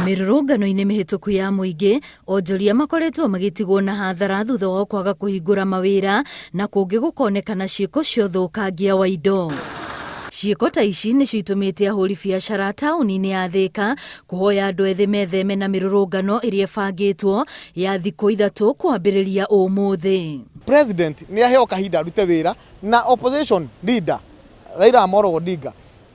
Mĩrũrũngano-inĩ mĩhĩtũku ya mũingĩ, onjoria makoretwo magĩtigwo na hathara thutha wao kwaga kũhingũra mawĩra na kũngĩ gũkonekana ciĩko cia ũthũkangia wa indo. Ciĩko ta ici nĩcio itũmĩte ahũri biacara taũni-inĩ ya Thĩka kũhoya andũ ethĩ metheme na mĩrũrũngano ĩrĩa ĩbangĩtwo ya thikũ ithatũ kwambĩrĩria ũmũthĩ. President nĩ aheo kahinda arute wĩra na opposition leader Raila Amolo Odinga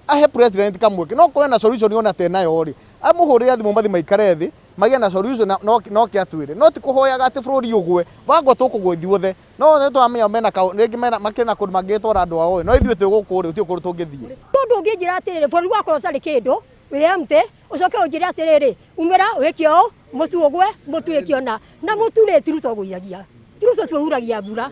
ahe president kamweke no korwo na solution ona te nayo rĩ amũhũrĩre thimũ mathi maikare thĩ magĩe na solution na no no ke atwĩre no ti kũhoyaga atĩ bũrũri ũgwe wagwa tũkũgwa ithuothe no nĩ tũramenya mena kaũ rĩngĩ mena makĩrĩ na kũndũ mangĩtwara andũ ao no ithuĩ twĩ gũkũ rĩ gũtirĩ kũndũ tũngĩthiĩ. Mũndũ ũngĩnjĩra atĩrĩrĩ bũrũri wakorwo ũtarĩ kĩndũ wĩ empty ũcoke ũnjĩre atĩrĩrĩ umĩra wĩke ũũ mũtu ũgwe mũtu wĩke ũna na mũtu rĩ ti Ruto ũgũithagia ti Ruto tiwe uragia mbura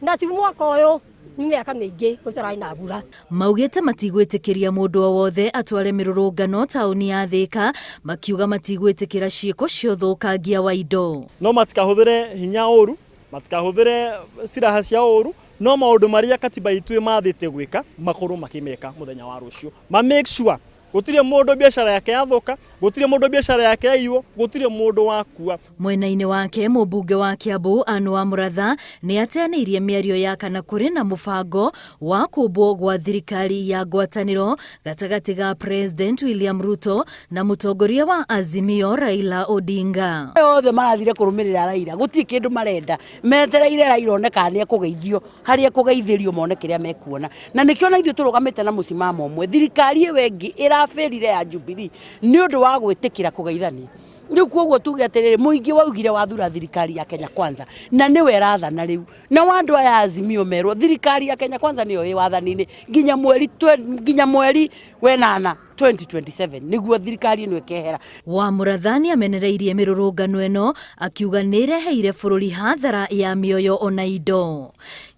na ti mwaka ũyũ nĩ mĩaka mĩingĩ gũtararĩ na mbura. Maugĩte matigwĩtĩkĩria mũndũ o wothe atware mĩrũrũngano taũni ya Thĩka, makiuga matigwĩtĩkĩra ciĩko cia ũthũkangia wa indo. No matikahũthĩre hinya ũru, matikahũthĩre silaha cia ũru, no maũndũ marĩa katiba itũ ĩmathĩte gwĩka makorwo makĩmeka mũthenya wa rũciũ. Ma make sure gũtirĩ mũndũ biacara yake yathũka, gũtirĩ mũndũ biacara yake yaiywo, gũtirĩ mũndũ wakua. Mwena-inĩ wake, mũmbunge wa Kiambu Anne Wamuratha nĩ ateanĩirie mĩario ya kana kũrĩ na mũbango wa kũmbwo gwa thirikari ya ngwatanĩro gatagatĩ ga President William Ruto na mũtongoria wa Azimio Raila Odinga. Othe marathire kũrũmĩrĩra Raila, gũtirĩ kĩndũ marenda, metereire Raila one kana nĩ ekũgeithio, harĩa ekũgeithĩrio mone kĩrĩa mekuona. Na nĩkĩo na ithuĩ tũrũgamĩte na mũsimamo ũmwe, thirikari ĩyo ĩngĩ ĩrabĩrire ya Jubilee nĩ ũndũ wa gwĩtĩkĩra kũgeithania. Rĩu koguo tuge atĩrĩrĩ, mũingĩ waugire wathura thirikari ya Kenya Kwanza na nĩwe ĩrathana rĩu. Nao andũ aya a Azimio merwo thirikari ya Kenya Kwanza nĩyo ĩ wathani-inĩ nginya mweri nginya mweri wenana 2027 nĩguo thirikari ĩno ĩkehera. Wamũratha nĩamenereirie mĩrũrũngano ĩno akiuga nĩĩreheire bũrũri hathara ya mĩoyo ona indo.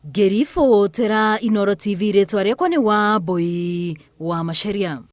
Ngĩribotera Inooro TV rĩtwa rĩakwa nĩ Wambũi wa Macharia.